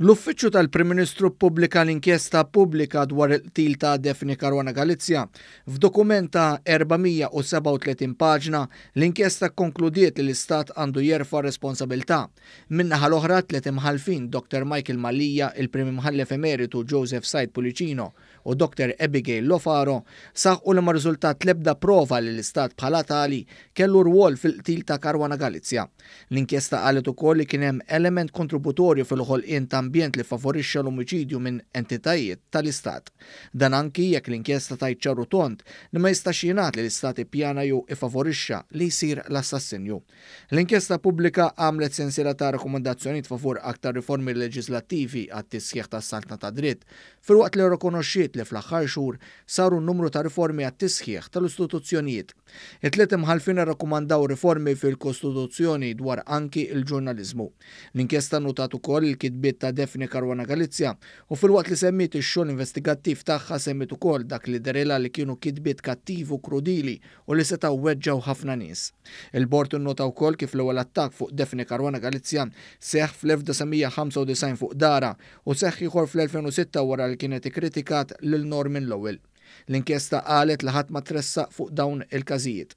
L-Uffiċċju tal-Prim Ministru ppubblika l-inkjesta pubblika dwar il-qtil ta' Daphne Caruana Galizia. F'dokument ta' 437 paġna, l-inkjesta kkonkludiet li l-Istat għandu jerfa' r-responsabilità. Min-naħa l-oħra, tliet imħallfin, Dr Michael Mallia, il-Prim Imħallef Emeritu Joseph Said Pullicino u Dr Abigail Lofaro, saħqu li ma rriżultat l-ebda prova li l-Istat bħala tali kellu rwol fil-qtil ta' Caruana Galizia. L-inkjesta qalet ukoll li kien hemm element kontributorju fil-ħolqien ta' ambjent li ffavorixxa l-omiċidju minn entitajiet tal-Istat. Dan anki jekk l-inkjesta tgħid ċar u tond li ma jistax jingħad li l-Istat ippjana jew iffavorixxa li jsir l-assassinju. L-inkjesta pubblika għamlet sensiela ta' rakkomandazzjonijiet favur aktar riformi leġiżlattivi għat-tisħiħ tas-saltna tad-dritt, filwaqt li rrikonoxxiet li fl-aħħar xhur saru numru ta' riformi għat-tisħiħ tal-istituzzjonijiet. It-tliet imħallfin irrakkomandaw riformi fil-Kostituzzjoni dwar anki l-ġurnaliżmu. L-inkjesta nnutat ukoll il-kitbiet ta' Daphne Caruana Galizia u filwaqt li semmiet ix-xogħol investigattiv tagħha semmiet ukoll dak li dehrilha li kienu kitbiet kattivi u krudili u li setgħu weġġgħu ħafna nies. Il-bord innota wkoll kif l-ewwel attakk fuq Daphne Caruana Galizia seħħ fl-1995 fuq darha u seħħ ieħor fl-2006 wara li kienet ikkritikat lil Norman Lowell. L-inkjesta qalet li ħadd ma tressaq fuq dawn il-każijiet.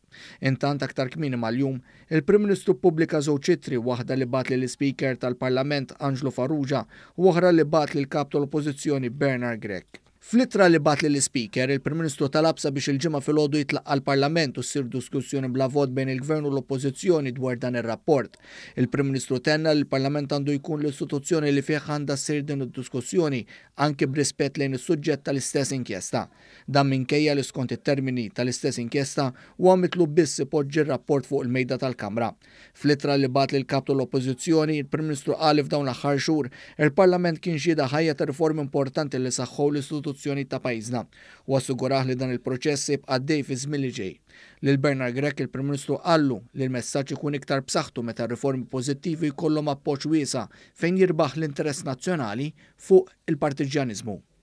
Intant aktar kmieni mal-jum, il-Prim Ministru ppubblika żewġ ittri, waħda li bagħat lill-Ispeaker tal-Parlament Anġlu Farrugia u oħra li bagħat lill-Kap tal-Oppożizzjoni Bernard Grech. Fl-ittra li bagħat lill-Ispeaker, il-Prim Ministru talab sabiex il-Ġimgħa filgħodu jitlaqqa' l-Parlament u ssir diskussjoni bla vot bejn il-Gvern u l-Oppożizzjoni dwar dan ir-rapport. Il-Prim Ministru tenna li l-Parlament għandu jkun l-istituzzjoni li fih għandha ssir din id-diskussjoni anki b'rispett lejn is-suġġett tal-istess inkjesta. Dan minkejja li skont it-termini tal-istess inkjesta huwa mitlub biss ipoġġi r-rapport fuq il-mejda tal-Kamra. Fl-ittra li bagħat lill-Kap tal-Oppożizzjoni, il-Prim Ministru qal li f'dawn l-aħħar xhur, il-Parlament kien xhieda ħajja ta' riformi importanti li saħħew l-istituzzjonijiet ta' pajjiżna u assigurah li dan il-proċess se jibqa' għaddej fiż-żmien li ġej. Lil Bernard Grech il-Prim Ministru qallu li l-messaġġ ikun iktar b'saħħtu meta r-riformi pożittivi jkollhom appoġġ wiesa' fejn jirbaħ l-interess nazzjonali fuq il-partiġġjaniżmu.